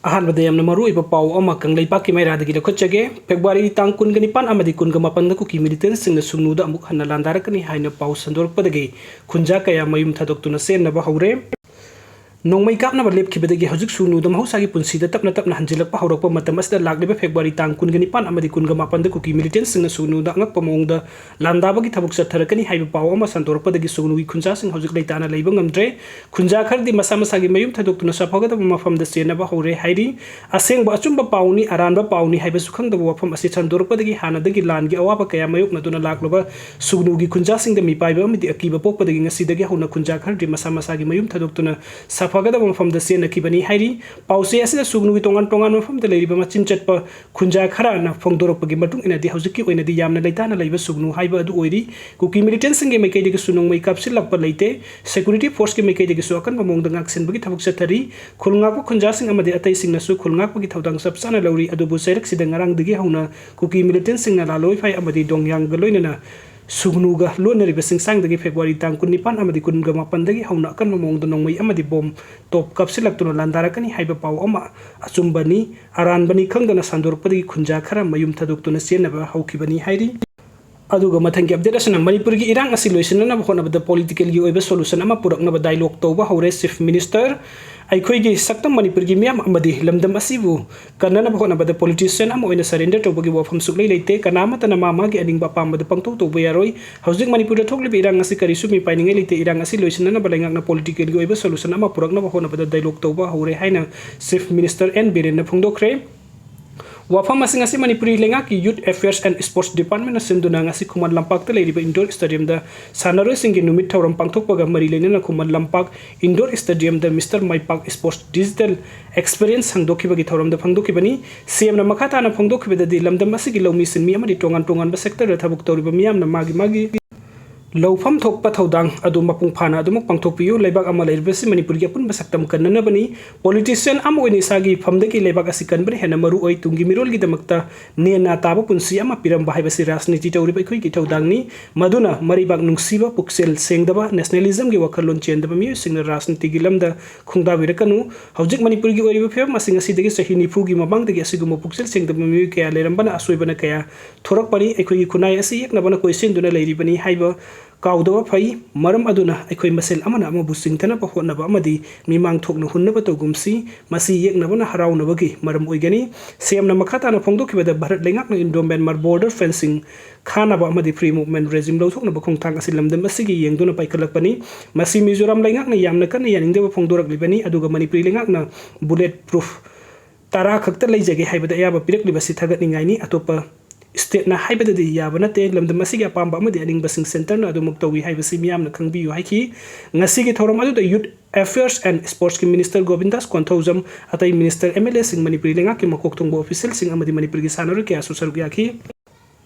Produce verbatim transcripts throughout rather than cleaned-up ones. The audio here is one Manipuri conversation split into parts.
ꯑꯍꯥꯟꯕꯗ ꯌꯥꯝꯅ ꯃꯔꯨꯑꯣꯏꯕ ꯄꯥꯎ ꯑꯃ ꯀꯪꯂꯩꯄꯥꯛꯀꯤ ꯃꯩꯔꯥꯗꯒꯤ ꯂꯧꯈꯠꯆꯒꯦ꯫ ꯐꯦꯕ꯭ꯔꯨꯋꯥꯔꯤ ꯇꯥꯡ ꯀꯨꯟꯒ ꯅꯤꯄꯥꯟ ꯑꯃꯗꯤ ꯀꯨꯟꯒ ꯃꯥꯄꯟꯗ ꯀꯨꯀꯤ militantꯁꯤꯡꯅ ꯁꯨꯒꯅꯨꯗ ꯑꯃꯨꯛ ꯍꯟꯅ ꯂꯥꯟꯗꯥꯔꯛꯀꯅꯤ ꯍꯥꯏꯅ ꯄꯥꯎ ꯁꯟꯗꯣꯔꯛꯄꯗꯒꯤ ꯈꯨꯟꯖꯥ ꯀꯌꯥ ꯃꯌꯨꯝ ꯊꯥꯗꯣꯛꯇꯨꯅ ꯆꯦꯟꯅꯕ ꯍꯧꯔꯦ꯫ ꯅꯣꯡꯃꯩ ꯀꯥꯞꯅꯕ ꯂꯦꯞꯈꯤꯕꯗꯒꯤ ꯍꯧꯖꯤꯛ ꯁꯨꯒꯅꯨꯗ ꯃꯍꯧꯁꯥꯒꯤ ꯄꯨꯟꯁꯤꯗ ꯇꯞꯅ ꯇꯞꯅ ꯍꯟꯖꯤꯜꯂꯛꯄ ꯍꯧꯔꯛꯄ ꯃꯇꯝ ꯑꯁꯤꯗ, ꯂꯥꯛꯂꯤꯕ ꯐꯦꯕ꯭ꯔꯨꯋꯥꯔꯤ ꯇꯥꯡ ꯀꯨꯟꯒ ꯅꯤꯄꯥꯟ ꯑꯃꯗꯤ ꯀꯨꯟꯒ ꯃꯥꯄꯟꯗ ꯀꯨꯀꯤ militantꯁꯤꯡꯅ ꯁꯨꯒꯅꯨꯗ ꯑꯉꯛꯄ ꯃꯑꯣꯡꯗ ꯂꯥꯟꯗꯥꯕꯒꯤ ꯊꯕꯛ ꯆꯠꯊꯔꯛꯀꯅꯤ ꯍꯥꯏꯕ ꯄꯥꯎ ꯑꯃ ꯁꯟꯗꯣꯔꯛꯄꯗꯒꯤ ꯁꯨꯒꯅꯨꯒꯤ ꯈꯨꯟꯖꯥꯁꯤꯡ ꯍꯧꯖꯤꯛ ꯂꯩꯇꯥꯅ ꯂꯩꯕ ꯉꯝꯗ꯭ꯔꯦ꯫ ꯈꯨꯟꯖꯥ ꯈꯔꯗꯤ ꯃꯁꯥ ꯃꯁꯥꯒꯤ ꯃꯌꯨꯝ ꯊꯥꯗꯣꯛꯇꯨꯅ ꯁꯥꯐꯒꯗꯕ ꯃꯐꯝꯗ ꯆꯦꯟꯅꯕ ꯍꯧꯔꯦ ꯍꯥꯏꯔꯤ꯫ ꯑꯁꯦꯡꯕ ꯑꯆꯨꯝꯕ ꯄꯥꯎꯅꯤ, ꯑꯔꯥꯟꯕ ꯄꯥꯎꯅꯤ ꯍꯥꯏꯕꯁꯨ ꯈꯪꯗꯕ ꯋꯥꯐꯝ ꯑꯁꯤ ꯁꯟꯗꯣꯔꯛꯄꯗꯒꯤ ꯍꯥꯟꯅꯗꯒꯤ ꯂꯥꯟꯒꯤ ꯑꯋꯥꯕ ꯀꯌꯥ ꯃꯥꯌꯣꯛꯅꯗꯨꯅ ꯂꯥꯛꯂꯕ ꯁꯨꯒꯅꯨꯒꯤ ꯈꯨꯟꯖꯥꯁꯤꯡꯗ ꯃꯤꯄꯥꯏꯕ ꯑꯃꯗꯤ ꯑꯀꯤꯕ ꯄꯣꯛꯄꯗꯒꯤ ꯉꯁꯤꯗꯒꯤ ꯍꯧꯅ ꯈꯨꯟꯖꯥ ꯈꯔꯗꯤ ꯃꯁꯥ ꯃꯁꯥꯒꯤ ꯃꯌꯨꯝ ꯊꯥꯗꯣꯛꯇꯨꯅ ꯁꯥꯐꯒꯗꯕ ꯃꯐꯝꯗ ꯆꯦꯟꯅꯈꯤꯕꯅꯤ ꯍꯥꯏꯔꯤ꯫ ꯄꯥꯎꯆꯦ ꯑꯁꯤꯗ ꯁꯨꯒꯅꯨꯒꯤ ꯇꯣꯉꯥꯟ ꯇꯣꯉꯥꯟꯕ ꯃꯐꯝꯗ ꯂꯩꯔꯤꯕ ꯃꯆꯤꯟ ꯆꯠꯄ ꯈꯨꯟꯖꯥ ꯈꯔꯅ ꯐꯣꯡꯗꯣꯔꯛꯄꯒꯤ ꯃꯇꯨꯡ ꯏꯟꯅꯗꯤ ꯍꯧꯖꯤꯛꯀꯤ ꯑꯣꯏꯅꯗꯤ ꯌꯥꯝꯅ ꯂꯩꯇꯥꯅ ꯂꯩꯕ ꯁꯨꯒꯅꯨ ꯍꯥꯏꯕ ꯑꯗꯨ ꯑꯣꯏꯔꯤ꯫ ꯀꯨꯀꯤ militantꯁꯤꯡꯒꯤ ꯃꯥꯏꯀꯩꯗꯒꯤꯁꯨ ꯅꯣꯡꯃꯩ ꯀꯥꯞꯁꯤꯜꯂꯛꯄ ꯂꯩꯇꯦ꯫ Security forceꯀꯤ ꯃꯥꯏꯀꯩꯗꯒꯤꯁꯨ ꯑꯀꯟꯕ ꯃꯑꯣꯡꯗ ꯉꯥꯛꯁꯦꯟꯕꯒꯤ ꯊꯕꯛ ꯆꯠꯊꯔꯤ꯫ ꯈꯨꯜ ꯉꯥꯛꯄ ꯈꯨꯟꯖꯥꯁꯤꯡ ꯑꯃꯗꯤ ꯑꯇꯩꯁꯤꯡꯅꯁꯨ ꯈꯨꯜ ꯉꯥꯛꯄꯒꯤ ꯊꯧꯗꯥꯡ ꯆꯞ ꯆꯥꯅ ꯂꯧꯔꯤ꯫ ꯑꯗꯨꯕꯨ ꯆꯩꯔꯛꯁꯤꯗ ꯉꯔꯥꯡꯗꯒꯤ ꯍꯧꯅ ꯀꯨꯀꯤ militantꯁꯤꯡꯅ ꯂꯥꯂꯣꯏꯐꯥꯏ ꯑꯃꯗꯤ ꯗꯣꯡꯌꯥꯡꯒ ꯂꯣꯏꯅꯅ ꯁꯨꯒꯅꯨꯒ ꯂꯣꯟꯅꯔꯤꯕ ꯆꯤꯡꯁꯥꯡꯗꯒꯤ ꯐꯦꯕ꯭ꯔꯨꯋꯥꯔꯤ ꯇꯥꯡ ꯀꯨꯟꯅꯤꯄꯥꯟ ꯑꯃꯗꯤ ꯀꯨꯟꯒ ꯃꯥꯄꯟꯗꯒꯤ ꯍꯧꯅ ꯑꯀꯟꯕ ꯃꯑꯣꯡꯗ ꯅꯣꯡꯃꯩ ꯑꯃꯗꯤ ꯕꯣꯝ ꯇꯣꯞ ꯀꯥꯞꯁꯤꯜꯂꯛꯇꯨꯅ ꯂꯥꯟꯗꯥꯔꯛꯀꯅꯤ ꯍꯥꯏꯕ ꯄꯥꯎ ꯑꯃ ꯑꯆꯨꯝꯕꯅꯤ ꯑꯔꯥꯟꯕꯅꯤ ꯈꯪꯗꯅ ꯁꯟꯗꯣꯔꯛꯄꯗꯒꯤ ꯈꯨꯟꯖꯥ ꯈꯔ ꯃꯌꯨꯝ ꯊꯥꯗꯣꯛꯇꯨꯅ ꯆꯦꯟꯅꯕ ꯍꯧꯈꯤꯕꯅꯤ ꯍꯥꯏꯔꯤ꯫ ꯑꯗꯨꯒ ꯃꯊꯪꯒꯤ update ꯑꯁꯤꯅ ꯃꯅꯤꯄꯨꯔꯒꯤ ꯏꯔꯥꯡ ꯑꯁꯤ ꯂꯣꯏꯁꯤꯟꯅꯅꯕ ꯍꯣꯠꯅꯕꯗ political ꯒꯤ ꯑꯣꯏꯕ solution ꯑꯃ ꯄꯨꯔꯛꯅꯕ dialogue ꯇꯧꯕ ꯍꯧꯔꯦ Chief Minister꯫ ꯑꯩꯈꯣꯏꯒꯤ ꯁꯛꯇꯝ ꯃꯅꯤꯄꯨꯔꯒꯤ ꯃꯤꯌꯥꯝ ꯑꯃꯗꯤ ꯂꯝꯗꯝ ꯑꯁꯤꯕꯨ ꯀꯟꯅꯅꯕ ꯍꯣꯠꯅꯕꯗ politician ꯑꯃ ꯑꯣꯏꯅ surrender ꯇꯧꯕꯒꯤ ꯋꯥꯐꯝ ꯁꯨꯛꯂꯩ ꯂꯩꯇꯦ꯫ ꯀꯅꯥ ꯑꯃꯠꯇꯅ ꯃꯥ ꯃꯥꯒꯤ ꯑꯅꯤꯡꯕ ꯑꯄꯥꯝꯕꯗ ꯄꯪꯇꯧ ꯇꯧꯕ ꯌꯥꯔꯣꯏ꯫ ꯍꯧꯖꯤꯛ ꯃꯅꯤꯄꯨꯔꯗ ꯊꯣꯛꯂꯤꯕ ꯏꯔꯥꯡ ꯑꯁꯤ ꯀꯔꯤꯁꯨ ꯃꯤꯄꯥꯏꯅꯤꯡꯉꯥꯏ ꯂꯩꯇꯦ꯫ ꯏꯔꯥꯡ ꯑꯁꯤ ꯂꯣꯏꯁꯤꯟꯅꯅꯕ ꯂꯩꯉꯥꯛꯅ political ꯒꯤ ꯑꯣꯏꯕ solution ꯑꯃ ꯄꯨꯔꯛꯅꯕ ꯍꯣꯠꯅꯕꯗ dialogue ꯇꯧꯕ ꯍꯧꯔꯦ ꯍꯥꯏꯅ Chief Minister ꯑꯦꯟ ꯕꯤꯔꯦꯟꯅ ꯐꯣꯡꯗꯣꯛꯈ꯭ꯔꯦ꯫ ꯋꯥꯐꯝ ꯑꯁꯤꯡ ꯑꯁꯤ ꯃꯅꯤꯄꯨꯔꯤ ꯂꯩꯉꯥꯛꯀꯤ Youth Affairs and Sports Department ꯅ ꯁꯤꯟꯗꯨꯅ ꯉꯁꯤ ꯈꯨꯃꯟ ꯂꯝꯄꯥꯛꯇ ꯂꯩꯔꯤꯕ indoor stadium ꯗ ꯁꯥꯟꯅꯔꯣꯏꯁꯤꯡꯒꯤ ꯅꯨꯃꯤꯠ ꯊꯧꯔꯝ ꯄꯥꯡꯊꯣꯛꯄꯒ ꯃꯔꯤ ꯂꯩꯅꯅ ꯈꯨꯃꯟ ꯂꯝꯄꯥꯛ indoor stadium ꯗ Mister ꯃꯥꯏꯄꯥꯛ Sports Digital Experience ꯍꯥꯡꯗꯣꯛꯈꯤꯕꯒꯤ ꯊꯧꯔꯝꯗ ꯐꯣꯡꯗꯣꯛꯈꯤꯕꯅꯤ꯫ ꯁꯤ ꯑꯦꯝꯅ ꯃꯈꯥ ꯇꯥꯅ ꯐꯣꯡꯗꯣꯛꯈꯤꯕꯗꯗꯤ, ꯂꯝꯗꯝ ꯑꯁꯤꯒꯤ ꯂꯧꯃꯤ ꯁꯤꯟꯃꯤ ꯑꯃꯗꯤ ꯇꯣꯉꯥꯟ ꯇꯣꯉꯥꯟꯕ sector ꯗ ꯊꯕꯛ ꯇꯧꯔꯤꯕ ꯃꯤꯌꯥꯝꯅ ꯃꯥꯒꯤ ꯃꯥꯒꯤ ꯂꯧꯐꯝ ꯊꯣꯛꯄ ꯊꯧꯗꯥꯡ ꯑꯗꯨ ꯃꯄꯨꯡ ꯐꯥꯅ ꯑꯗꯨꯃꯛ ꯄꯥꯡꯊꯣꯛꯄꯤꯌꯨ꯫ ꯂꯩꯕꯥꯛ ꯑꯃ ꯂꯩꯔꯤꯕꯁꯤ ꯃꯅꯤꯄꯨꯔꯒꯤ ꯑꯄꯨꯟꯕ ꯁꯛꯇꯝ ꯀꯟꯅꯅꯕꯅꯤ꯫ Politician ꯑꯃ ꯑꯣꯏꯅ ꯏꯁꯥꯒꯤ ꯏꯐꯝꯗꯒꯤ ꯂꯩꯕꯥꯛ ꯑꯁꯤ ꯀꯟꯕꯅ ꯍꯦꯟꯅ ꯃꯔꯨ ꯑꯣꯏ꯫ ꯇꯨꯡꯒꯤ ꯃꯤꯔꯣꯜꯒꯤꯗꯃꯛꯇ ꯅꯦꯅꯥ ꯇꯥꯕ ꯄꯨꯟꯁꯤ ꯑꯃ ꯄꯤꯔꯝꯕ ꯍꯥꯏꯕꯁꯤ ꯔꯥꯖꯅꯤꯇꯤ ꯇꯧꯔꯤꯕ ꯑꯩꯈꯣꯏꯒꯤ ꯏꯊꯧꯗꯥꯡꯅꯤ꯫ ꯃꯗꯨꯅ ꯃꯔꯩꯕꯥꯛ ꯅꯨꯡꯁꯤꯕ, ꯄꯨꯛꯆꯦꯜ ꯁꯦꯡꯗꯕ, nationalism ꯒꯤ ꯋꯥꯈꯜꯂꯣꯟ ꯆꯦꯟꯗꯕ ꯃꯤꯑꯣꯏꯁꯤꯡꯅ ꯔꯥꯖꯅꯤꯇꯤꯒꯤ ꯂꯝꯗ ꯈꯣꯡꯗꯥꯕꯤꯔꯛꯀꯅꯨ꯫ ꯍꯧꯖꯤꯛ ꯃꯅꯤꯄꯨꯔꯒꯤ ꯑꯣꯏꯔꯤꯕ ꯐꯤꯕꯝ ꯑꯁꯤ ꯉꯁꯤꯗꯒꯤ ꯆꯍꯤ ꯅꯤꯐꯨꯒꯤ ꯃꯃꯥꯡꯗꯒꯤ ꯑꯁꯤꯒꯨꯝꯕ ꯄꯨꯛꯆꯦꯜ ꯁꯦꯡꯗꯕ ꯃꯤꯑꯣꯏ ꯀꯌꯥ ꯂꯩꯔꯝꯕꯅ ꯑꯁꯣꯏꯕꯅ ꯀꯌꯥ ꯊꯣꯔꯛꯄꯅꯤ꯫ ꯑꯩꯈꯣꯏꯒꯤ ꯈꯨꯟꯅꯥꯏ ꯑꯁꯤ ꯌꯦꯛꯅꯕꯅ ꯀꯣꯏꯁꯤꯟꯗꯨꯅ ꯂꯩꯔꯤꯕꯅꯤ ꯍꯥꯏꯕ ꯀꯥꯎꯗꯕ ꯐꯩ꯫ ꯃꯔꯝ ꯑꯗꯨꯅ ꯑꯩꯈꯣꯏ ꯃꯁꯦꯜ ꯑꯃꯅ ꯑꯃꯕꯨ ꯆꯤꯡꯊꯅꯕ ꯍꯣꯠꯅꯕ ꯑꯃꯗꯤ ꯃꯤꯃꯥꯡ ꯊꯣꯛꯅ ꯍꯨꯟꯅꯕ ꯇꯧꯒꯨꯝꯁꯤ꯫ ꯃꯁꯤ ꯌꯦꯛꯅꯕꯅ ꯍꯔꯥꯎꯅꯕꯒꯤ ꯃꯔꯝ ꯑꯣꯏꯒꯅꯤ꯫ ꯁꯤ ꯑꯦꯝꯅ ꯃꯈꯥ ꯇꯥꯅ ꯐꯣꯡꯗꯣꯛꯈꯤꯕꯗ, ꯚꯥꯔꯠ ꯂꯩꯉꯥꯛꯅ Indo Myanmar border fencing ꯈꯥꯅꯕ ꯑꯃꯗꯤ free movement regime ꯂꯧꯊꯣꯛꯅꯕ ꯈꯣꯡꯊꯥꯡ ꯑꯁꯤ ꯂꯝꯗꯝ ꯑꯁꯤꯒꯤ ꯌꯦꯡꯗꯨꯅ ꯄꯥꯏꯈꯠꯂꯛꯄꯅꯤ꯫ ꯃꯁꯤ ꯃꯤꯖꯣꯔꯥꯝ ꯂꯩꯉꯥꯛꯅ ꯌꯥꯝꯅ ꯀꯟꯅ ꯌꯥꯅꯤꯡꯗꯕ ꯐꯣꯡꯗꯣꯔꯛꯂꯤꯕꯅꯤ꯫ ꯑꯗꯨꯒ ꯃꯅꯤꯄꯨꯔꯤ ꯂꯩꯉꯥꯛꯅ bullet proof ꯇꯔꯥ ꯈꯛꯇ ꯂꯩꯖꯒꯦ ꯍꯥꯏꯕꯗ ꯑꯌꯥꯕ ꯄꯤꯔꯛꯂꯤꯕꯁꯤ ꯊꯥꯒꯠꯅꯤꯡꯉꯥꯏꯅꯤ꯫ ꯑꯇꯣꯞꯄ state ꯅ ꯍꯥꯏꯕꯗꯗꯤ ꯌꯥꯕ ꯅꯠꯇꯦ꯫ ꯂꯝꯗꯝ ꯑꯁꯤꯒꯤ ꯑꯄꯥꯝꯕ ꯑꯃꯗꯤ ꯑꯅꯤꯡꯕꯁꯤꯡ centre ꯅ ꯑꯗꯨꯃꯛ ꯇꯧꯏ ꯍꯥꯏꯕꯁꯤ ꯃꯤꯌꯥꯝꯅ ꯈꯪꯕꯤꯌꯨ ꯍꯥꯏꯈꯤ꯫ ꯉꯁꯤꯒꯤ ꯊꯧꯔꯝ ꯑꯗꯨꯗ Youth Affairs and Sports ꯀꯤ minister ꯒꯣꯕꯤꯟꯗꯥꯁ ꯀꯣꯟꯊꯧꯖꯝ, ꯑꯇꯩ minister, M L A ꯁꯤꯡ, ꯃꯅꯤꯄꯨꯔꯤ ꯂꯩꯉꯥꯛꯀꯤ ꯃꯀꯣꯛ ꯊꯣꯡꯕ official ꯁꯤꯡ ꯑꯃꯗꯤ ꯃꯅꯤꯄꯨꯔꯒꯤ ꯁꯥꯟꯅꯔꯣꯏ ꯀꯌꯥꯁꯨ ꯁꯔꯨꯛ ꯌꯥꯈꯤ꯫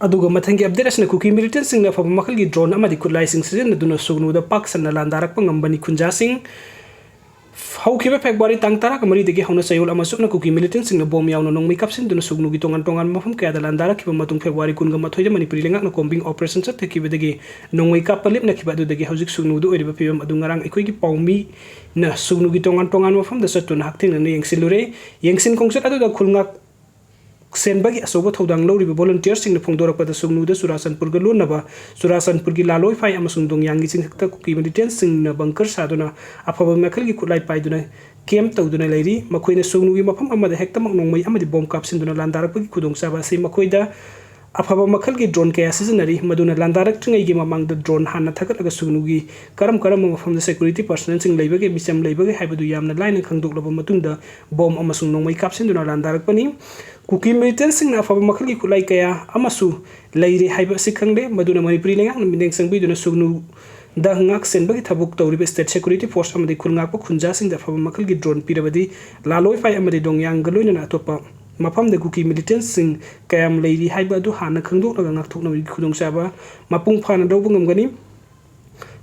ꯑꯗꯨꯒ ꯃꯊꯪꯒꯤ update ꯑꯁꯤꯅ ꯀꯨꯀꯤ militant ꯁꯤꯡꯅ ꯑꯐꯕ ꯃꯈꯜꯒꯤ drone ꯑꯃꯗꯤ ꯈꯨꯠꯂꯥꯏꯁꯤꯡ ꯁꯤꯖꯤꯟꯅꯗꯨꯅ ꯁꯨꯒꯅꯨꯗ ꯄꯥꯛ ꯁꯟꯅ ꯂꯥꯟꯗꯥꯔꯛꯄ ꯉꯝꯕꯅꯤ꯫ ꯈꯨꯟꯖꯥꯁꯤꯡ ꯍꯧꯈꯤꯕ February ꯇꯥꯡ ꯇꯔꯥꯒ ꯃꯔꯤꯗꯒꯤ ꯍꯧꯅ ꯆꯌꯣꯜ ꯑꯃ ꯆꯨꯞꯅ ꯀꯨꯀꯤ militant ꯁꯤꯡꯅ bomb ꯌꯥꯎꯅ ꯅꯣꯡꯃꯩ ꯀꯥꯞꯁꯤꯟꯗꯨꯅ ꯁꯨꯒꯅꯨꯒꯤ ꯇꯣꯉꯥꯟ ꯇꯣꯉꯥꯟꯕ ꯃꯐꯝ ꯀꯌꯥꯗ ꯂꯥꯟꯗꯥꯔꯛꯈꯤꯕ ꯃꯇꯨꯡ February ꯀꯨꯟꯒ ꯃꯥꯊꯣꯏꯗ ꯃꯅꯤꯄꯨꯔꯤ ꯂꯩꯉꯥꯛꯅ combing operation ꯆꯠꯊꯈꯤꯕꯗꯒꯤ ꯅꯣꯡꯃꯩ ꯀꯥꯞꯄ ꯂꯦꯞꯅꯈꯤꯕ ꯑꯗꯨꯗꯒꯤ ꯍꯧꯖꯤꯛ ꯁꯨꯒꯅꯨꯗ ꯑꯣꯏꯔꯤꯕ ꯐꯤꯕꯝ ꯑꯗꯨ ꯉꯔꯥꯡ ꯑꯩꯈꯣꯏꯒꯤ ꯄꯥꯎꯃꯤꯅ ꯁꯨꯒꯅꯨꯒꯤ ꯇꯣꯉꯥꯟ ꯇꯣꯉꯥꯟꯕ ꯃꯐꯝꯗ ꯆꯠꯇꯨꯅ ꯍꯛꯊꯦꯡꯅꯅ ꯌꯦꯡꯁꯤꯜꯂꯨꯔꯦ꯫ ꯌꯦꯡꯁꯤꯟ ꯈꯣꯡꯆꯠ ꯑꯗꯨꯗ ꯈꯨꯜꯉꯥꯛ ꯁꯦꯟꯕꯒꯤ ꯑꯆꯧꯕ ꯊꯧꯗꯥꯡ ꯂꯧꯔꯤꯕ volunteer ꯁꯤꯡꯅ ꯐꯣꯡꯗꯣꯔꯛꯄꯗ ꯁꯨꯒꯅꯨꯗ ꯆꯨꯔꯥꯆꯥꯟꯄꯨꯔꯒ ꯂꯣꯟꯅꯕ ꯆꯨꯔꯥꯆꯥꯟꯄꯨꯔꯒꯤ ꯂꯥꯂꯣꯏꯐꯥꯏ ꯑꯃꯁꯨꯡ ꯗꯣꯡꯌꯥꯡꯒꯤ ꯆꯤꯡꯊꯛꯇ ꯀꯨꯀꯤ militant ꯁꯤꯡꯅ bunker ꯁꯥꯗꯨꯅ ꯑꯐꯕ ꯃꯈꯜꯒꯤ ꯈꯨꯠꯂꯥꯏ ꯄꯥꯏꯗꯨꯅ camp ꯇꯧꯗꯨꯅ ꯂꯩꯔꯤ꯫ ꯃꯈꯣꯏꯅ ꯁꯨꯒꯅꯨꯒꯤ ꯃꯐꯝ ꯑꯃꯗ ꯍꯦꯛꯇꯃꯛ ꯅꯣꯡꯃꯩ ꯑꯃꯗꯤ bomb ꯀꯥꯞꯁꯤꯟꯗꯨꯅ ꯂꯥꯟꯗꯥꯔꯛꯄꯒꯤ ꯈꯨꯗꯣꯡꯆꯥꯕ ꯑꯁꯤ ꯃꯈꯣꯏꯗ ꯑꯐꯕ ꯃꯈꯜꯒꯤ drone ꯀꯌꯥ ꯁꯤꯖꯤꯟꯅꯔꯤ꯫ ꯃꯗꯨꯅ ꯂꯥꯟꯗꯥꯔꯛꯇ꯭ꯔꯤꯉꯩꯒꯤ ꯃꯃꯥꯡꯗ drone ꯍꯥꯟꯅ ꯊꯥꯒꯠꯂꯒ ꯁꯨꯒꯅꯨꯒꯤ ꯀꯔꯝ ꯀꯔꯝꯕ ꯃꯐꯝꯗ security personnel ꯁꯤꯡ ꯂꯩꯕꯒꯦ, ꯃꯤꯆꯝ ꯂꯩꯕꯒꯦ ꯍꯥꯏꯕꯗꯨ ꯌꯥꯝꯅ ꯂꯥꯏꯅ ꯈꯪꯗꯣꯛꯂꯕ ꯃꯇꯨꯡꯗ bomb ꯑꯃꯁꯨꯡ ꯅꯣꯡꯃꯩ ꯀꯥꯞꯁꯤꯟꯗꯨꯅ ꯂꯥꯟꯗꯥꯔꯛꯄꯅꯤ꯫ ꯀꯨꯀꯤ militant ꯁꯤꯡꯅ ꯑꯐꯕ ꯃꯈꯜꯒꯤ ꯈꯨꯠꯂꯥꯏ ꯀꯌꯥ ꯑꯃꯁꯨ ꯂꯩꯔꯦ ꯍꯥꯏꯕ ꯑꯁꯤ ꯈꯪꯂꯦ꯫ ꯃꯗꯨꯅ ꯃꯅꯤꯄꯨꯔꯤ ꯂꯩꯉꯥꯛꯅ ꯃꯤꯠꯌꯦꯡ ꯆꯪꯕꯤꯗꯨꯅ ꯁꯨꯒꯅꯨꯗ ꯉꯥꯛ ꯁꯦꯟꯕꯒꯤ ꯊꯕꯛ ꯇꯧꯔꯤꯕ state security force ꯑꯃꯗꯤ ꯈꯨꯜ ꯉꯥꯛꯄ ꯈꯨꯟꯖꯥꯁꯤꯡꯗ ꯑꯐꯕ ꯃꯈꯜꯒꯤ drone ꯄꯤꯔꯕꯗꯤ ꯂꯥꯂꯣꯏꯐꯥꯏ ꯑꯃꯗꯤ ꯗꯣꯡꯌꯥꯡꯒ ꯂꯣꯏꯅꯅ ꯑꯇꯣꯞꯄ ꯃꯐꯝꯗ ꯀꯨꯀꯤ militant ꯁꯤꯡ ꯀꯌꯥꯝ ꯂꯩꯔꯤ ꯍꯥꯏꯕ ꯑꯗꯨ ꯍꯥꯟꯅ ꯈꯪꯗꯣꯛꯂꯒ ꯉꯥꯛꯊꯣꯛꯅꯕꯒꯤ ꯈꯨꯗꯣꯡꯆꯥꯕ ꯃꯄꯨꯡ ꯐꯥꯅ ꯂꯧꯕ ꯉꯝꯒꯅꯤ꯫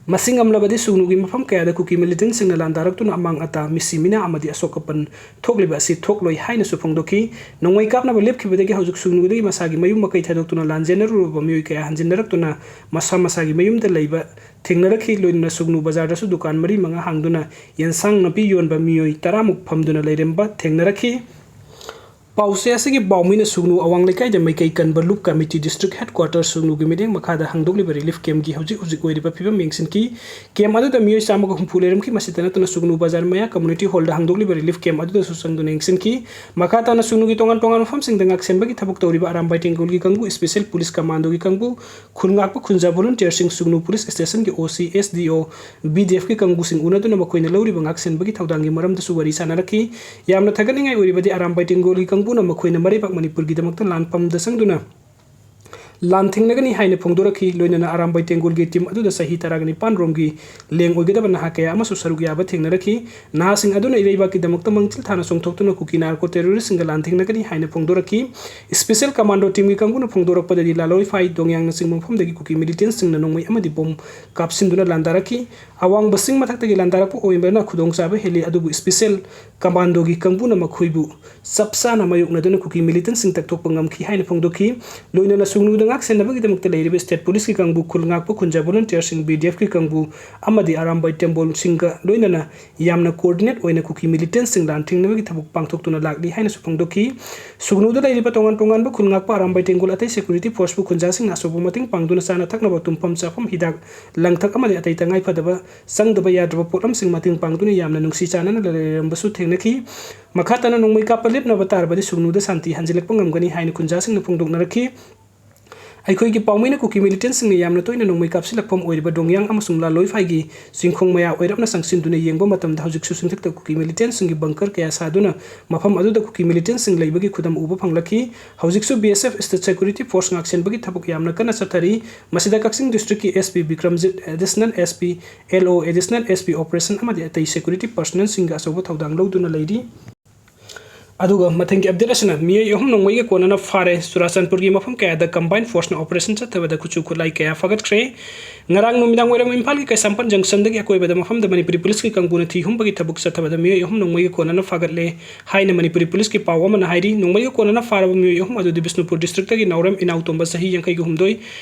ꯃꯁꯤ ꯉꯝꯂꯕꯗꯤ ꯁꯨꯒꯅꯨꯒꯤ ꯃꯐꯝ ꯀꯌꯥꯗ ꯀꯨꯀꯤ militantꯁꯤꯡꯅ ꯂꯥꯟꯗꯥꯔꯛꯇꯨꯅ ꯑꯃꯥꯡ ꯑꯇꯥ, ꯃꯤꯁꯤ ꯃꯤꯅꯥ ꯑꯃꯗꯤ ꯑꯁꯣꯛ ꯑꯄꯟ ꯊꯣꯛꯂꯤꯕ ꯑꯁꯤ ꯊꯣꯛꯂꯣꯏ ꯍꯥꯏꯅꯁꯨ ꯐꯣꯡꯗꯣꯛꯈꯤ꯫ ꯅꯣꯡꯃꯩ ꯀꯥꯞꯅꯕ ꯂꯦꯞꯈꯤꯕꯗꯒꯤ ꯍꯧꯖꯤꯛ ꯁꯨꯒꯅꯨꯗꯒꯤ ꯃꯁꯥꯒꯤ ꯃꯌꯨꯝ ꯃꯀꯩ ꯊꯥꯗꯣꯛꯇꯨꯅ ꯂꯥꯟꯖꯦꯟꯅꯔꯨꯔꯕ ꯃꯤꯑꯣꯏ ꯀꯌꯥ ꯍꯟꯖꯤꯟꯅꯔꯛꯇꯨꯅ ꯃꯁꯥ ꯃꯁꯥꯒꯤ ꯃꯌꯨꯝꯗ ꯂꯩꯕ ꯊꯦꯡꯅꯔꯛꯈꯤ꯫ ꯂꯣꯏꯅꯅ ꯁꯨꯒꯅꯨ ꯕꯖꯥꯔꯗꯁꯨ ꯗꯨꯀꯥꯟ ꯃꯔꯤ ꯃꯉꯥ ꯍꯥꯡꯗꯨꯅ ꯌꯦꯟꯁꯥꯡ ꯅꯥꯄꯤ ꯌꯣꯟꯕ ꯃꯤꯑꯣꯏ ꯇꯔꯥꯃꯨꯛ ꯐꯝꯗꯨꯅ ꯂꯩꯔꯝꯕ ꯊꯦꯡꯅꯔꯛꯈꯤ꯫ ꯄꯥꯎꯆꯦ ꯑꯁꯤꯒꯤ ꯄꯥꯎꯃꯤꯅ ꯁꯨꯒꯅꯨ ꯑꯋꯥꯡ ꯂꯩꯀꯥꯏꯗ ꯃꯩꯀꯩ ꯀꯟꯕ ꯂꯨꯞ ꯀꯃꯤꯇꯤ district headquarter ꯁꯨꯒꯅꯨꯒꯤ ꯃꯤꯠꯌꯦꯡ ꯃꯈꯥꯗ ꯍꯥꯡꯗꯣꯛꯂꯤꯕ relief campꯀꯤ ꯍꯧꯖꯤꯛ ꯍꯧꯖꯤꯛ ꯑꯣꯏꯔꯤꯕ ꯐꯤꯕꯝ ꯌꯦꯡꯁꯤꯟꯈꯤ꯫ Camp ꯑꯗꯨꯗ ꯃꯤꯑꯣꯏ ꯆꯥꯝꯃꯒ ꯍꯨꯝꯐꯨ ꯂꯩꯔꯝꯈꯤ꯫ ꯃꯁꯤꯇ ꯅꯠꯇꯅ ꯁꯨꯒꯅꯨ ꯕꯖꯥꯔ ꯃꯌꯥ community hallꯗ ꯍꯥꯡꯗꯣꯛꯂꯤꯕ relief camp ꯑꯗꯨꯗꯁꯨ ꯆꯪꯗꯨꯅ ꯌꯦꯡꯁꯤꯟꯈꯤ꯫ ꯃꯈꯥ ꯇꯥꯅ ꯁꯨꯒꯅꯨꯒꯤ ꯇꯣꯉꯥꯟ ꯇꯣꯉꯥꯟꯕ ꯃꯐꯝꯁꯤꯡꯗ ꯉꯥꯛꯁꯦꯟꯕꯒꯤ ꯊꯕꯛ ꯇꯧꯔꯤꯕ ꯑꯔꯥꯝꯕꯥꯏ ꯇꯦꯡꯒꯣꯜꯒꯤ ꯀꯥꯡꯕꯨ, special police commandoꯒꯤ ꯀꯥꯡꯕꯨ, ꯈꯨꯜ ꯉꯥꯛꯄ ꯈꯨꯟꯖꯥ volunteerꯁꯤꯡ, ꯁꯨꯒꯅꯨ police stationꯒꯤ OC, SDO, BDFꯀꯤ ꯀꯥꯡꯕꯨꯁꯤꯡ ꯎꯅꯗꯨꯅ ꯃꯈꯣꯏꯅ ꯂꯧꯔꯤꯕ ꯉꯥꯛꯁꯦꯟꯕꯒꯤ ꯊꯧꯗꯥꯡꯒꯤ ꯃꯔꯝꯗꯁꯨ ꯋꯥꯔꯤ ꯁꯥꯟꯅꯔꯛꯈꯤ꯫ ꯌꯥꯝꯅ ꯊꯥꯒꯠꯅꯤꯡꯉꯥꯏ ꯑꯣꯏꯔꯤꯕꯗꯤ ꯑꯔꯥꯝꯕꯥꯏ ꯇꯦꯡꯒꯣꯜꯒꯤ ꯀꯥꯡꯕꯨꯅ ꯃꯈꯣꯏꯅ ꯃꯔꯩꯕꯥꯛ ꯃꯅꯤꯄꯨꯔꯒꯤꯗꯃꯛꯇ ꯂꯥꯟꯐꯝꯗ ꯆꯪꯗꯨꯅ ꯂꯥꯟꯊꯦꯡꯅꯒꯅꯤ ꯍꯥꯏꯅ ꯐꯣꯡꯗꯣꯔꯛꯈꯤ꯫ ꯂꯣꯏꯅꯅ ꯑꯔꯥꯝꯕꯥꯏ ꯇꯦꯡꯒꯣꯜꯒꯤ team ꯑꯗꯨꯗ ꯆꯍꯤ ꯇꯔꯥꯒ ꯅꯤꯄꯥꯟ ꯔꯣꯝꯒꯤ ꯂꯦꯡ ꯑꯣꯏꯒꯗꯕ ꯅꯍꯥ ꯀꯌꯥ ꯑꯃꯁꯨ ꯁꯔꯨꯛ ꯌꯥꯕ ꯊꯦꯡꯅꯔꯛꯈꯤ꯫ ꯅꯍꯥꯁꯤꯡ ꯑꯗꯨꯅ ꯏꯔꯩꯕꯥꯛꯀꯤꯗꯃꯛꯇ ꯃꯥꯡꯖꯤꯜ ꯊꯥꯅ ꯆꯣꯡꯊꯣꯛꯇꯨꯅ ꯀꯨꯀꯤ narco terroristꯁꯤꯡꯒ ꯂꯥꯟꯊꯦꯡꯅꯒꯅꯤ ꯍꯥꯏꯅ ꯐꯣꯡꯗꯣꯔꯛꯈꯤ꯫ Special commando teamꯒꯤ ꯀꯥꯡꯕꯨꯅ ꯐꯣꯡꯗꯣꯔꯛꯄꯗꯗꯤ ꯂꯥꯂꯣꯏꯐꯥꯏ, ꯗꯣꯡꯌꯥꯡꯅꯆꯤꯡꯕ ꯃꯐꯝꯗꯒꯤ ꯀꯨꯀꯤ militantꯁꯤꯡꯅ ꯅꯣꯡꯃꯩ ꯑꯃꯗꯤ bomb ꯀꯥꯞꯁꯤꯟꯗꯨꯅ ꯂꯥꯟꯗꯥꯔꯛꯈꯤ꯫ ꯑꯋꯥꯡꯕ ꯆꯤꯡ ꯃꯊꯛꯇꯒꯤ ꯂꯥꯟꯗꯥꯔꯛꯄ ꯑꯣꯏꯕꯅ ꯈꯨꯗꯣꯡꯆꯥꯕ ꯍꯦꯜꯂꯤ, ꯑꯗꯨꯕꯨ special commandoꯒꯤ ꯀꯥꯡꯕꯨꯅ ꯃꯈꯣꯏꯕꯨ ꯆꯞ ꯆꯥꯅ ꯃꯥꯌꯣꯛꯅꯗꯨꯅ ꯀꯨꯀꯤ militantꯁꯤꯡ ꯇꯛꯊꯣꯛꯄ ꯉꯝꯈꯤ ꯍꯥꯏꯅ ꯐꯣꯡꯗꯣꯛꯈꯤ꯫ ꯂꯣꯏꯅꯅ ꯁꯨꯒꯅꯨꯗ ꯉꯥꯛ ꯁꯦꯟꯅꯕꯒꯤꯗꯃꯛꯇ ꯂꯩꯔꯤꯕ state policeꯀꯤ ꯀꯥꯡꯕꯨ, ꯈꯨꯜ ꯉꯥꯛꯄ ꯈꯨꯟꯖꯥ volunteerꯁꯤꯡ, BDFꯀꯤ ꯀꯥꯡꯕꯨ ꯑꯃꯗꯤ ꯑꯔꯥꯝꯕꯥꯏ ꯇꯦꯡꯒꯣꯜꯁꯤꯡꯒ ꯂꯣꯏꯅꯅ ꯌꯥꯝꯅ coordinate ꯑꯣꯏꯅ ꯀꯨꯀꯤ militantꯁꯤꯡ ꯂꯥꯟꯊꯦꯡꯅꯕꯒꯤ ꯊꯕꯛ ꯄꯥꯡꯊꯣꯛꯇꯨꯅ ꯂꯥꯛꯂꯤ ꯍꯥꯏꯅꯁꯨ ꯐꯣꯡꯗꯣꯛꯈꯤ꯫ ꯁꯨꯒꯅꯨꯗ ꯂꯩꯔꯤꯕ ꯇꯣꯉꯥꯟ ꯇꯣꯉꯥꯟꯕ ꯈꯨꯜ ꯉꯥꯛꯄ ꯑꯔꯥꯝꯕꯥꯏ ꯇꯦꯡꯒꯣꯜ ꯑꯇꯩ security forceꯄꯨ ꯈꯨꯟꯖꯥꯁꯤꯡꯅ ꯑꯆꯧꯕ ꯃꯇꯦꯡ ꯄꯥꯡꯗꯨꯅ ꯆꯥꯅ ꯊꯛꯅꯕ, ꯇꯨꯝꯐꯝ ꯆꯥꯐꯝ, ꯍꯤꯗꯥꯛ ꯂꯥꯡꯊꯛ ꯑꯃꯗꯤ ꯑꯇꯩ ꯇꯉꯥꯏ ꯐꯗꯕ ꯆꯪꯗꯕ ꯌꯥꯗ꯭ꯔꯕ ꯄꯣꯠꯂꯝꯁꯤꯡ ꯃꯇꯦꯡ ꯄꯥꯡꯗꯨꯅ ꯌꯥꯝꯅ ꯅꯨꯡꯁꯤ ꯆꯥꯟꯅꯅ ꯂꯩꯔꯝꯕꯁꯨ ꯊꯦꯡꯅꯈꯤ꯫ ꯃꯈꯥ ꯇꯥꯅ ꯅꯣꯡꯃꯩ ꯀꯥꯞꯄ ꯂꯦꯞꯅꯕ ꯇꯥꯔꯕꯗꯤ ꯁꯨꯒꯅꯨꯗ ꯁꯥꯟꯇꯤ ꯍꯟꯖꯤꯜꯂꯛꯄ ꯉꯝꯒꯅꯤ ꯍꯥꯏꯅ ꯈꯨꯟꯖꯥꯁꯤꯡꯅ ꯐꯣꯡꯗꯣꯛꯅꯔꯛꯈꯤ꯫ ꯑꯩꯈꯣꯏꯒꯤ ꯄꯥꯎꯃꯤꯅ ꯀꯨꯀꯤ militantꯁꯤꯡꯅ ꯌꯥꯝꯅ ꯇꯣꯏꯅ ꯅꯣꯡꯃꯩ ꯀꯥꯞꯁꯤꯜꯂꯛꯐꯝ ꯑꯣꯏꯔꯤꯕ ꯗꯣꯡꯌꯥꯡ ꯑꯃꯁꯨꯡ ꯂꯥꯂꯣꯏꯐꯥꯏꯒꯤ ꯆꯤꯡꯈꯣꯡ ꯃꯌꯥ ꯑꯣꯏꯔꯞꯅ ꯆꯪꯁꯤꯟꯗꯨꯅ ꯌꯦꯡꯕ ꯃꯇꯝꯗ ꯍꯧꯖꯤꯛꯁꯨ ꯆꯤꯡꯊꯛꯇ ꯀꯨꯀꯤ militantꯁꯤꯡꯒꯤ bunker ꯀꯌꯥ ꯁꯥꯗꯨꯅ ꯃꯐꯝ ꯑꯗꯨꯗ ꯀꯨꯀꯤ militantꯁꯤꯡ ꯂꯩꯕꯒꯤ ꯈꯨꯗꯝ ꯎꯕ ꯐꯪꯂꯛꯈꯤ꯫ ꯍꯧꯖꯤꯛꯁꯨ BSF state security force ꯉꯥꯛꯁꯦꯟꯕꯒꯤ ꯊꯕꯛ ꯌꯥꯝꯅ ꯀꯟꯅ ꯆꯠꯊꯔꯤ꯫ ꯃꯁꯤꯗ ꯀꯛꯆꯤꯡ districtꯀꯤ SP Bikramjit, additional SP, LO, additional SP operation ꯑꯃꯗꯤ ꯑꯇꯩ security personnelꯁꯤꯡꯒ ꯑꯆꯧꯕ ꯊꯧꯗꯥꯡ ꯂꯧꯗꯨꯅ ꯂꯩꯔꯤ꯫ ꯑꯗꯨꯒ ꯃꯊꯪꯒꯤ ꯑꯞꯗꯦꯠ ꯑꯁꯤꯅ ꯃꯤꯑꯣꯏ ꯑꯍꯨꯝ ꯅꯣꯡꯃꯩꯒ ꯀꯣꯟꯅꯅ ꯐꯥꯔꯦ꯫ ꯆꯨꯔꯥꯆꯥꯟꯄꯨꯔꯒꯤ ꯃꯐꯝ ꯀꯌꯥꯗ ꯀꯝꯕꯥꯏꯟ ꯐꯣꯔꯁꯅ ꯑꯣꯄꯔꯦꯁꯟ ꯆꯠꯊꯕꯗ ꯈꯨꯠꯁꯨ ꯈꯨꯠꯂꯥꯏ ꯀꯌꯥ ꯐꯒꯠꯈ꯭ꯔꯦ꯫ ꯉꯔꯥꯡ ꯅꯨꯃꯤꯗꯥꯡ ꯋꯥꯏꯔꯝ ꯏꯝꯐꯥꯜꯒꯤ ꯀꯩꯁꯥꯝꯄꯥꯠ ꯖꯪꯁꯟꯗꯒꯤ ꯑꯀꯣꯏꯕꯗ ꯃꯐꯝꯗ ꯃꯅꯤꯄꯨꯔꯤ ꯄꯨꯂꯤꯁꯀꯤ ꯀꯥꯡꯕꯨꯅ ꯊꯤ ꯍꯨꯝꯕꯒꯤ ꯊꯕꯛ ꯆꯠꯊꯕꯗ ꯃꯤꯑꯣꯏ ꯑꯍꯨꯝ ꯅꯣꯡꯃꯩꯒ ꯀꯣꯟꯅꯅ ꯐꯥꯒꯠꯂꯦ ꯍꯥꯏꯅ ꯃꯅꯤꯄꯨꯔꯤ ꯄꯨꯂꯤꯁꯀꯤ ꯄꯥꯎ ꯑꯃꯅ ꯍꯥꯏꯔꯤ꯫ ꯅꯣꯡꯃꯩꯒ ꯀꯣꯟꯅꯅ ꯐꯥꯔꯕ ꯃꯤꯑꯣꯏ ꯑꯍꯨꯝ ꯑꯗꯨꯗꯤ ꯕꯤꯁꯅꯨꯄꯨꯔ ꯗꯤꯁꯇ꯭ꯔꯤꯛꯇꯒꯤ ꯅꯥꯎꯔꯦꯝ ꯏꯅꯥꯎꯇꯣꯝꯕ ꯆꯍꯤ ꯌꯥꯡꯈꯩꯒ ꯍꯨꯝꯗꯣꯏ,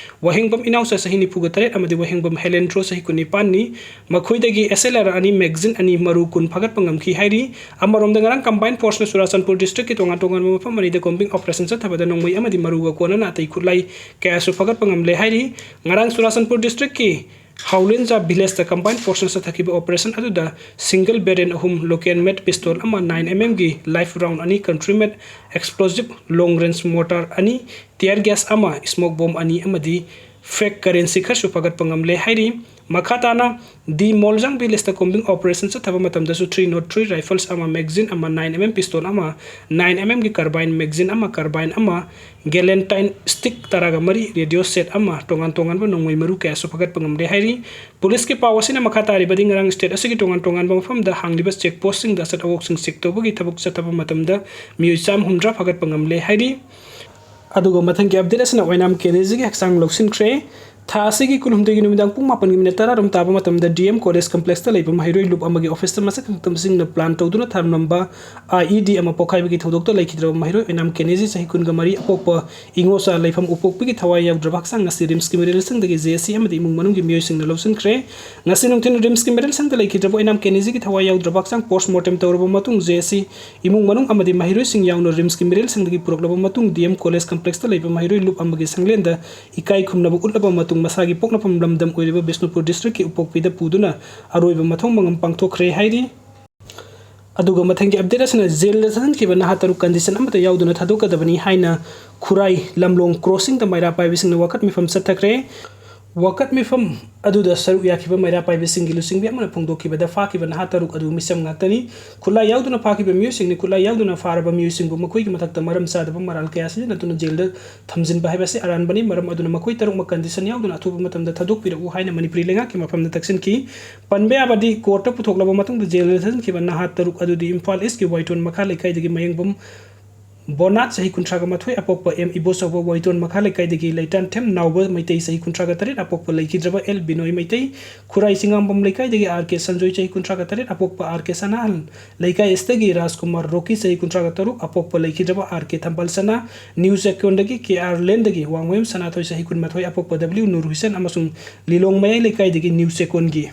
ꯋꯥꯍꯦꯡꯕꯝ ꯏꯅꯥꯎꯆꯥ ꯆꯍꯤ ꯅꯤꯐꯨꯒ ꯇꯔꯦꯠ ꯑꯃꯗꯤ ꯋꯥꯍꯦꯡꯕꯝ ꯍꯦꯂꯦꯟꯗ꯭ꯔꯣ ꯆꯍꯤ ꯀꯨꯟꯅꯤꯄꯥꯟꯅꯤ꯫ ꯃꯈꯣꯏꯗꯒꯤ ꯑꯦꯁ ꯑꯦꯜ ꯑꯥꯔ ꯑꯅꯤ, ꯃꯦꯒꯖꯤꯟ ꯑꯅꯤ, ꯃꯔꯨ ꯀꯨꯟ ꯐꯥꯒꯠꯄ ꯉꯝꯈꯤ ꯍꯥꯏꯔꯤ꯫ ꯑꯃꯔꯣꯝꯗ ꯉꯔꯥꯡ ꯀꯝꯕꯥꯏꯟ ꯐꯣꯔꯁꯅ ꯆꯨꯔꯥꯆꯥꯟꯄꯨꯔ ꯗꯤꯁꯇ꯭ꯔꯤꯛꯀꯤ ꯇꯣꯉꯥꯟ ꯇꯣꯉꯥꯟꯕ ꯃꯐꯝ ꯑꯅꯤꯗ ꯀꯣꯝꯕꯤꯡ ꯑꯣꯄꯔꯦꯁꯟ ꯆꯠꯊꯕꯗ ꯅꯣꯡꯃꯩ ꯑꯃꯗꯤ ꯃꯔꯨꯒ ꯀꯣꯟꯅꯅ ꯑꯇꯩ ꯈꯨꯠꯂꯥꯏ ꯀꯌꯥꯁꯨ ꯐꯥꯒꯠꯄ ꯉꯝꯂꯦ ꯍꯥꯏꯔꯤ꯫ ꯉꯔꯥꯡ ꯆꯨꯔꯥꯆꯥꯟꯄꯨꯔ ꯗꯤꯁꯇ꯭ꯔꯤꯛꯀꯤ ꯍꯥꯎꯂꯦꯟꯖꯥ ꯚꯤꯂꯦꯖꯇ ꯀꯝꯕꯥꯏꯟ ꯐꯣꯔꯁꯅ ꯆꯠꯊꯈꯤꯕ ꯑꯣꯄꯔꯦꯁꯟ ꯑꯗꯨꯗ ꯁꯤꯡꯒꯜ ꯕꯦꯔꯦꯟ ꯑꯍꯨꯝ, ꯂꯣꯀꯦꯜ ꯃꯦꯠ ꯄꯤꯁꯇꯣꯜ ꯑꯃ, ꯅꯥꯏꯟ ꯑꯦꯝ ꯑꯦꯝꯒꯤ ꯂꯥꯏꯐ ꯔꯥꯎꯟ ꯑꯅꯤ, ꯀꯟꯇ꯭ꯔꯤ ꯃꯦꯠ ꯑꯦꯛꯁꯄ꯭ꯂꯣꯖꯤꯞ ꯂꯣꯡ ꯔꯦꯟꯖ ꯃꯣꯔꯇꯥꯔ ꯑꯅꯤ, ꯇꯤꯌꯔ ꯒ꯭ꯌꯥꯁ ꯑꯃ, ꯁ꯭ꯃꯣꯛ ꯕꯣꯝ ꯑꯅꯤ ꯑꯃꯗꯤ ꯐꯦꯛ ꯀꯔꯦꯟꯁꯤ ꯈꯔꯁꯨ ꯐꯒꯠꯄ ꯉꯝꯂꯦ ꯍꯥꯏꯔꯤ꯫ ꯃꯈꯥ ꯇꯥꯅ ꯗꯤ ꯃꯣꯜꯖꯥꯡ ꯚꯤꯂꯦꯖꯇ ꯀꯣꯝꯕꯤꯡ ꯑꯣꯄꯔꯦꯁꯟ ꯆꯠꯊꯕ ꯃꯇꯝꯗꯁꯨ ꯊ꯭ꯔꯤ ꯅꯣꯠ ꯊ꯭ꯔꯤ ꯔꯥꯏꯐꯜꯁ ꯑꯃ, ꯃꯦꯒꯖꯤꯟ ꯑꯃ, ꯅꯥꯏꯟ ꯑꯦꯝ ꯑꯦꯝ ꯄꯤꯁꯇꯣꯜ ꯑꯃ, ꯅꯥꯏꯟ ꯑꯦꯝ ꯑꯦꯝꯒꯤ ꯀꯥꯔꯕꯥꯏꯟ ꯃꯦꯒꯖꯤꯟ ꯑꯃ, ꯀꯥꯔꯕꯥꯏꯟ ꯑꯃ, ꯒꯦꯂꯦꯟꯇꯥꯏꯟ ꯁ꯭ꯇꯤꯛ ꯇꯔꯥꯒ ꯃꯔꯤ, ꯔꯦꯗꯤꯑꯣ ꯁꯦꯠ ꯑꯃ, ꯇꯣꯉꯥꯟ ꯇꯣꯉꯥꯟꯕ ꯅꯣꯡꯃꯩ ꯃꯔꯨ ꯀꯌꯥꯁꯨ ꯐꯒꯠꯄ ꯉꯝꯂꯦ ꯍꯥꯏꯔꯤ꯫ ꯄꯨꯂꯤꯁꯀꯤ ꯄꯥꯎ ꯑꯁꯤꯅ ꯃꯈꯥ ꯇꯥꯔꯤꯕꯗꯤ ꯉꯔꯥꯡ ꯁ꯭ꯇꯦꯠ ꯑꯁꯤꯒꯤ ꯇꯣꯉꯥꯟ ꯇꯣꯉꯥꯟꯕ ꯃꯐꯝꯗ ꯍꯥꯡꯂꯤꯕ ꯆꯦꯛ ꯄꯣꯁꯁꯤꯡꯗ ꯑꯆꯠ ꯑꯋꯣꯛꯁꯤꯡ ꯆꯦꯛ ꯇꯧꯕꯒꯤ ꯊꯕꯛ ꯆꯠꯊꯕ ꯃꯇꯝꯗ ꯃꯤꯑꯣꯏ ꯆꯥꯝ ꯍꯨꯝꯗ꯭ꯔꯥ ꯐꯒꯠꯄ ꯉꯝꯂꯦ ꯍꯥꯏꯔꯤ꯫ ꯑꯗꯨꯒ ꯃꯊꯪꯒꯤ ꯑꯞꯗꯦꯠ ꯑꯁꯤꯅ ꯑꯣꯏꯅꯥꯝ ꯀꯦꯅꯦꯖꯤꯒꯤ ꯍꯛꯆꯥꯡ ꯂꯧꯁꯤꯟꯈ꯭ꯔꯦ꯫ ꯊꯥ ꯑꯁꯤꯒꯤ ꯀꯨꯟꯍꯨꯝꯗꯣꯏꯒꯤ ꯅꯨꯃꯤꯗꯥꯡ ꯄꯨꯡ ꯃꯥꯄꯟꯒꯤ ꯃꯤꯅꯤꯠ ꯇꯔꯥꯔꯣꯝ ꯇꯥꯕ ꯃꯇꯝꯗ ꯗꯤ ꯑꯦꯝ ꯀꯣꯂꯦꯖ ꯀꯝꯄ꯭ꯂꯦꯛꯁꯇ ꯂꯩꯕ ꯃꯍꯩꯔꯣꯏ ꯂꯨꯞ ꯑꯃꯒꯤ ꯑꯣꯐꯤꯁꯇ ꯃꯁꯛ ꯈꯪꯗꯕꯁꯤꯡꯅ ꯄ꯭ꯂꯥꯟ ꯇꯧꯗꯨꯅ ꯊꯝꯂꯝꯕ ꯑꯥꯏ ꯏ ꯗꯤ ꯑꯃ ꯄꯣꯈꯥꯏꯕꯒꯤ ꯊꯧꯗꯣꯛꯇ ꯂꯩꯈꯤꯗ꯭ꯔꯕ ꯃꯍꯩꯔꯣꯏ ꯑꯣꯏꯅꯥꯝ ꯀꯦꯅꯦꯖꯤ ꯆꯍꯤ ꯀꯨꯟꯒ ꯃꯔꯤ ꯑꯄꯣꯛꯄ ꯏꯉꯣꯆꯥ ꯂꯩꯐꯝ ꯎꯄꯣꯛꯄꯤꯒꯤ ꯊꯋꯥꯏ ꯌꯥꯎꯗ꯭ꯔꯕ ꯍꯛꯆꯥꯡ ꯉꯁꯤ ꯔꯤꯝꯁꯀꯤ ꯃꯤꯔꯦꯜꯁꯪꯗꯒꯤ ꯖꯦ ꯑꯦꯁ ꯁꯤ ꯑꯃꯗꯤ ꯏꯃꯨꯡ ꯃꯅꯨꯡꯒꯤ ꯃꯤꯑꯣꯏꯁꯤꯡꯅ ꯂꯧꯁꯤꯟꯈ꯭ꯔꯦ꯫ ꯉꯁꯤ ꯅꯨꯡꯊꯤꯜ ꯔꯤꯝꯁꯀꯤ ꯃꯤꯔꯦꯜꯁꯪꯗ ꯂꯩꯈꯤꯗ꯭ꯔꯕ ꯑꯣꯏꯅꯥꯝ ꯀꯦꯅꯦꯖꯤꯒꯤ ꯊꯋꯥꯏ ꯌꯥꯎꯗ꯭ꯔꯕ ꯍꯛꯆꯥꯡ ꯄꯣꯁꯃꯣꯔꯇꯦꯝ ꯇꯧꯔꯕ ꯃꯇꯨꯡ ꯖꯦ ꯑꯦꯁ ꯁꯤ ꯏꯃꯨꯡ ꯃꯅꯨꯡ ꯑꯃꯗꯤ ꯃꯍꯩꯔꯣꯏꯁꯤꯡ ꯌꯥꯎꯅ ꯔꯤꯝꯁꯀꯤ ꯃꯤꯔꯦꯜꯁꯪꯗꯒꯤ ꯄꯨꯔꯛꯂꯕ ꯃꯇꯨꯡ ꯗꯤ ꯑꯦꯝ ꯀꯣꯂꯦꯖ ꯀꯝꯄ꯭ꯂꯦꯛꯁꯇ ꯂꯩꯕ ꯃꯍꯩꯔꯣꯏ ꯂꯨꯞ ꯑꯃꯒꯤ ꯁꯪꯂꯦꯟꯗ ꯏꯀꯥꯏ ꯈꯨꯝꯅꯕ ꯎꯠꯂꯕ ꯃꯇꯨꯡ ꯃꯁꯥꯒꯤ ꯄꯣꯛꯅꯐꯝ ꯂꯝꯗꯝ ꯑꯣꯏꯔꯤꯕ ꯕꯤꯁꯅꯨꯄꯨꯔ ꯗꯤꯁꯇ꯭ꯔꯤꯛꯀꯤ ꯎꯄꯣꯛꯄꯤꯗ ꯄꯨꯗꯨꯅ ꯑꯔꯣꯏꯕ ꯃꯊꯧ ꯃꯉꯝ ꯄꯥꯡꯊꯣꯛꯈ꯭ꯔꯦ ꯍꯥꯏꯔꯤ꯫ ꯑꯗꯨꯒ ꯃꯊꯪꯒꯤ ꯑꯞꯗꯦꯠ ꯑꯁꯤꯅ ꯖꯦꯜꯗ ꯆꯠꯍꯟꯈꯤꯕ ꯅꯍꯥ ꯇꯔꯨꯛ ꯀꯟꯗꯤꯁꯟ ꯑꯃꯠꯇ ꯌꯥꯎꯗꯅ ꯊꯥꯗꯣꯛꯀꯗꯕꯅꯤ ꯍꯥꯏꯅ ꯈꯨꯔꯥꯏ ꯂꯝꯂꯣꯡ ꯀ꯭ꯔꯣꯁꯤꯡꯗ ꯃꯩꯔꯥ ꯄꯥꯏꯕꯁꯤꯡꯅ ꯋꯥꯀꯠ ꯃꯤꯐꯝ ꯆꯠꯊꯈ꯭ꯔꯦ꯫ ꯋꯥꯀꯠ ꯃꯤꯐꯝ ꯑꯗꯨꯗ ꯁꯔꯨꯛ ꯌꯥꯈꯤꯕ ꯃꯩꯔꯥ ꯄꯥꯏꯕꯤꯁꯤꯡꯒꯤ ꯂꯨꯆꯤꯡꯕꯤ ꯑꯃꯅ ꯐꯣꯡꯗꯣꯛꯈꯤꯕꯗ, ꯐꯥꯈꯤꯕ ꯅꯍꯥ ꯇꯔꯨꯛ ꯑꯗꯨ ꯃꯤꯆꯝ ꯉꯥꯛꯇꯅꯤ꯫ ꯈꯨꯠꯂꯥꯏ ꯌꯥꯎꯗꯨꯅ ꯐꯥꯈꯤꯕ ꯃꯤꯑꯣꯏꯁꯤꯡꯅꯤ꯫ ꯈꯨꯠꯂꯥꯏ ꯌꯥꯎꯗꯨꯅ ꯐꯥꯔꯕ ꯃꯤꯑꯣꯏꯁꯤꯡꯕꯨ ꯃꯈꯣꯏꯒꯤ ꯃꯊꯛꯇ ꯃꯔꯝ ꯆꯥꯗꯕ ꯃꯔꯥꯜ ꯀꯌꯥ ꯁꯤꯖꯤꯟꯅꯗꯨꯅ ꯖꯦꯜꯗ ꯊꯝꯖꯤꯟꯕ ꯍꯥꯏꯕꯁꯤ ꯑꯔꯥꯟꯕꯅꯤ꯫ ꯃꯔꯝ ꯑꯗꯨꯅ ꯃꯈꯣꯏ ꯇꯔꯨꯛꯃꯛ ꯀꯟꯗꯤꯁꯟ ꯌꯥꯎꯗꯨꯅ ꯑꯊꯨꯕ ꯃꯇꯝꯗ ꯊꯥꯗꯣꯛꯄꯤꯔꯛꯎ ꯍꯥꯏꯅ ꯃꯅꯤꯄꯨꯔꯤ ꯂꯩꯉꯥꯛꯀꯤ ꯃꯐꯝꯗ ꯇꯛꯁꯤꯟꯈꯤ꯫ ꯄꯟꯕ ꯌꯥꯕꯗꯤ, ꯀꯣꯔꯠꯇ ꯄꯨꯊꯣꯛꯂꯕ ꯃꯇꯨꯡꯗ ꯖꯦꯜꯗ ꯊꯝꯖꯤꯟꯈꯤꯕ ꯅꯍꯥ ꯇꯔꯨꯛ ꯑꯗꯨꯗꯤ ꯏꯝꯐꯥꯜ ꯏꯁꯀꯤ ꯋꯥꯏꯇꯣꯟ ꯃꯈꯥ ꯂꯩꯀꯥꯏꯗꯒꯤ ꯃꯌꯦꯡꯕꯝ ꯕꯣꯅꯥꯠ, ꯆꯍꯤ ꯀꯨꯟꯊ꯭ꯔꯥꯒ ꯃꯥꯊꯣꯏ, ꯑꯄꯣꯛꯄ ꯑꯦꯝ ꯏꯕꯣꯆꯧꯕ, ꯋꯥꯏꯇꯣꯟ ꯃꯈꯥ ꯂꯩꯀꯥꯏꯗꯒꯤ ꯂꯩꯇꯥꯟꯊꯦꯝ ꯅꯥꯎꯕ ꯃꯩꯇꯩ, ꯆꯍꯤ ꯀꯨꯟꯊ꯭ꯔꯥꯒ ꯇꯔꯦꯠ, ꯑꯄꯣꯛꯄ ꯂꯩꯈꯤꯗ꯭ꯔꯕ ꯑꯦꯜ ꯕꯤꯅꯣꯏ ꯃꯩꯇꯩ, ꯈꯨꯔꯥꯏ ꯆꯤꯉꯥꯝꯕꯝ ꯂꯩꯀꯥꯏꯗꯒꯤ ꯑꯥꯔ ꯀꯦ ꯁꯟꯖꯣꯏ, ꯆꯍꯤ ꯀꯨꯟꯊ꯭ꯔꯥꯒ ꯇꯔꯦꯠ, ꯑꯄꯣꯛꯄ ꯑꯥꯔ ꯀꯦ ꯁꯅꯥꯍꯜ ꯂꯩꯀꯥꯏ ꯏꯁꯇꯒꯤ ꯔꯥꯖꯀꯨꯃꯥꯔ ꯔꯣꯀꯤ, ꯆꯍꯤ ꯀꯨꯟꯊ꯭ꯔꯥꯒ ꯇꯔꯨꯛ, ꯑꯄꯣꯛꯄ ꯂꯩꯈꯤꯗ꯭ꯔꯕ ꯑꯥꯔ ꯀꯦ ꯊꯝꯕꯥꯜ ꯁꯅꯥ, ꯅ꯭ꯌꯨ ꯆꯦꯛꯀꯣꯟꯗꯒꯤ ꯀꯦ ꯑꯥꯔ ꯂꯦꯟꯗꯒꯤ ꯋꯥꯡꯃꯌꯨꯝ ꯁꯅꯥꯊꯣꯏ, ꯆꯍꯤ ꯀꯨꯟꯃꯥꯊꯣꯏ, ꯑꯄꯣꯛꯄ ꯗꯕ꯭ꯂꯤꯎ ꯅꯨꯔ ꯍꯨꯁꯦꯟ ꯑꯃꯁꯨꯡ ꯂꯤꯂꯣꯡ ꯃꯌꯥꯏ ꯂꯩꯀꯥꯏꯗꯒꯤ ꯅ꯭ꯌꯨ ꯆꯦꯛꯀꯣꯟꯒꯤ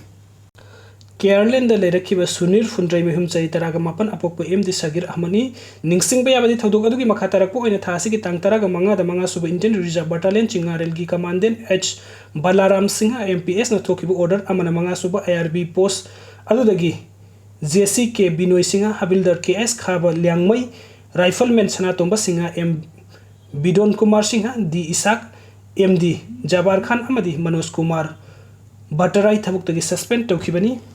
ꯀꯦ ꯑꯥꯔ ꯂꯦꯟꯗ ꯂꯩꯔꯛꯈꯤꯕ ꯁꯨꯅꯤꯔ ꯐꯨꯟꯗ꯭ꯔꯩꯃꯌꯨꯝ, ꯆꯍꯤ ꯇꯔꯥꯒ ꯃꯥꯄꯟ, ꯑꯄꯣꯛꯄ ꯑꯦꯝ ꯗꯤ ꯁꯒꯤꯔ ꯑꯍꯃꯗꯅꯤ꯫ ꯅꯤꯡꯁꯤꯡꯕ ꯌꯥꯕꯗꯤ, ꯊꯧꯗꯣꯛ ꯑꯗꯨꯒꯤ ꯃꯈꯥ ꯇꯥꯔꯛꯄ ꯑꯣꯏꯅ ꯊꯥ ꯑꯁꯤꯒꯤ ꯇꯥꯡ ꯇꯔꯥꯒ ꯃꯉꯥꯗ ꯃꯉꯥ ꯁꯨꯕ Indian Reserve Battalion ꯆꯤꯡꯉꯥꯔꯦꯜꯒꯤ Commandant H Balaram Singh, M P ꯑꯦꯁꯅ ꯊꯣꯛꯈꯤꯕ order ꯑꯃꯅ ꯃꯉꯥ ꯁꯨꯕ ꯑꯥꯏ ꯑꯥꯔ ꯕꯤ post ꯑꯗꯨꯗꯒꯤ J C K Binoy Singh, ꯍꯕꯤꯜꯗꯥꯔ K S Khaba Liyangmei, rifleman Sanatomba Singh, M Bidon Kumar Singh, D Ishak, M D Jabar Khan ꯑꯃꯗꯤ ꯃꯅꯣꯖ ꯀꯨꯃꯥꯔ ꯚꯠꯇꯔꯥꯏ ꯊꯕꯛꯇꯒꯤ suspend ꯇꯧꯈꯤꯕꯅꯤ꯫